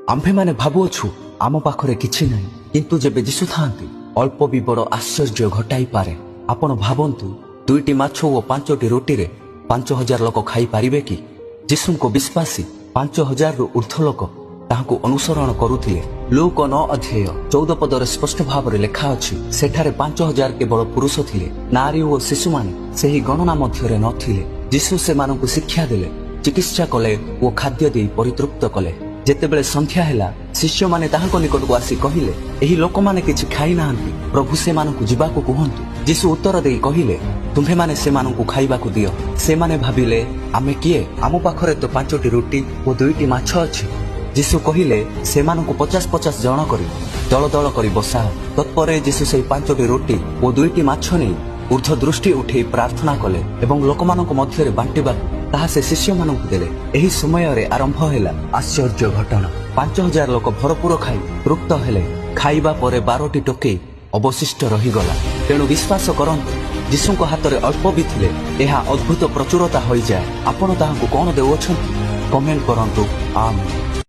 ଆମ୍ଭେମାନେ ଭାବୁଅଛୁ ଆମ ପାଖରେ କିଛି ନାହିଁ, କିନ୍ତୁ ଯେବେ ଯୀଶୁ ଥାଆନ୍ତି, ଅଳ୍ପ ବି ବଡ଼ ଆଶ୍ଚର୍ଯ୍ୟ ଘଟାଇପାରେ। ଆପଣ ଭାବନ୍ତୁ, ଦୁଇଟି ମାଛ ଓ ପାଞ୍ଚଟି ରୁଟିରେ 5000 ଲୋକ ଖାଇପାରିବେ କି? ଯୀଶୁଙ୍କ ବିଶ୍ୱାସୀ 5000ରୁ ଉର୍ଦ୍ଧ୍ୱ ଲୋକ ତାହାଙ୍କୁ ଅନୁସରଣ କରୁଥିଲେ। ଲୂକ 9 ଅଧ୍ୟାୟ 14 ପଦରେ ସ୍ପଷ୍ଟ ଭାବରେ ଲେଖା ଅଛି, ସେଠାରେ 5000 କେବଳ ପୁରୁଷ ଥିଲେ। ନାରୀ ଓ ଶିଶୁମାନେ ସେହି ଗଣନା ମଧ୍ୟରେ ନଥିଲେ। ଯୀଶୁ ସେମାନଙ୍କୁ ଶିକ୍ଷା ଦେଲେ, ଚିକିତ୍ସା କଲେ ଓ ଖାଦ୍ୟ ଦେଇ ପରିତୃପ୍ତ କଲେ। ଯେତେବେଳେ ସନ୍ଧ୍ୟା ହେଲା, ଶିଷ୍ୟମାନେ ତାହାଙ୍କ ନିକଟକୁ ଆସି କହିଲେ, "ଏହି ଲୋକମାନେ କିଛି ଖାଇନାହାନ୍ତି। ପ୍ରଭୁ, ସେମାନଙ୍କୁ ଯିବାକୁ କୁହନ୍ତୁ।" ଯୀଶୁ ଉତ୍ତର ଦେଇ କହିଲେ, "ତୁମ୍ଭେମାନେ ସେମାନଙ୍କୁ ଖାଇବାକୁ ଦିଅ।" ସେମାନେ ଭାବିଲେ, "ଆମେ କିଏ? ଆମ ପାଖରେ ତ ପାଞ୍ଚଟି ରୁଟି ଓ ଦୁଇଟି ମାଛ ଅଛି।" ଯୀଶୁ କହିଲେ, "ସେମାନଙ୍କୁ ପଚାଶ ପଚାଶ ଜଣ କରି ଦଳ ଦଳ କରି ବସାଅ।" ତତ୍ପରେ ଯୀଶୁ ସେହି ପାଞ୍ଚଟି ରୁଟି ଓ ଦୁଇଟି ମାଛ ନେଇ ଉର୍ଦ୍ଧ୍ୱ ଦୃଷ୍ଟି ଉଠେଇ ପ୍ରାର୍ଥନା କଲେ ଏବଂ ଲୋକମାନଙ୍କ ମଧ୍ୟରେ ବାଣ୍ଟିବାକୁ ତାହା ସେ ଶିଷ୍ୟମାନଙ୍କୁ ଦେଲେ। ଏହି ସମୟରେ ଆରମ୍ଭ ହେଲା ଆଶ୍ଚର୍ଯ୍ୟ ଘଟଣା। 5000 ଲୋକ ଭରପୁର ଖାଇ ତୃପ୍ତ ହେଲେ। ଖାଇବା ପରେ 12ଟି ଟୋକେଇ ଅବଶିଷ୍ଟ ରହିଗଲା। ତେଣୁ ବିଶ୍ୱାସ କରନ୍ତୁ, ଯୀଶୁଙ୍କ ହାତରେ ଅଳ୍ପ ବି ଥିଲେ ଏହା ଅଦ୍ଭୁତ ପ୍ରଚୁରତା ହୋଇଯାଏ। ଆପଣ ତାହାଙ୍କୁ କଣ ଦେଉଅଛନ୍ତି? କମେଣ୍ଟ କରନ୍ତୁ। ଆମେନ୍।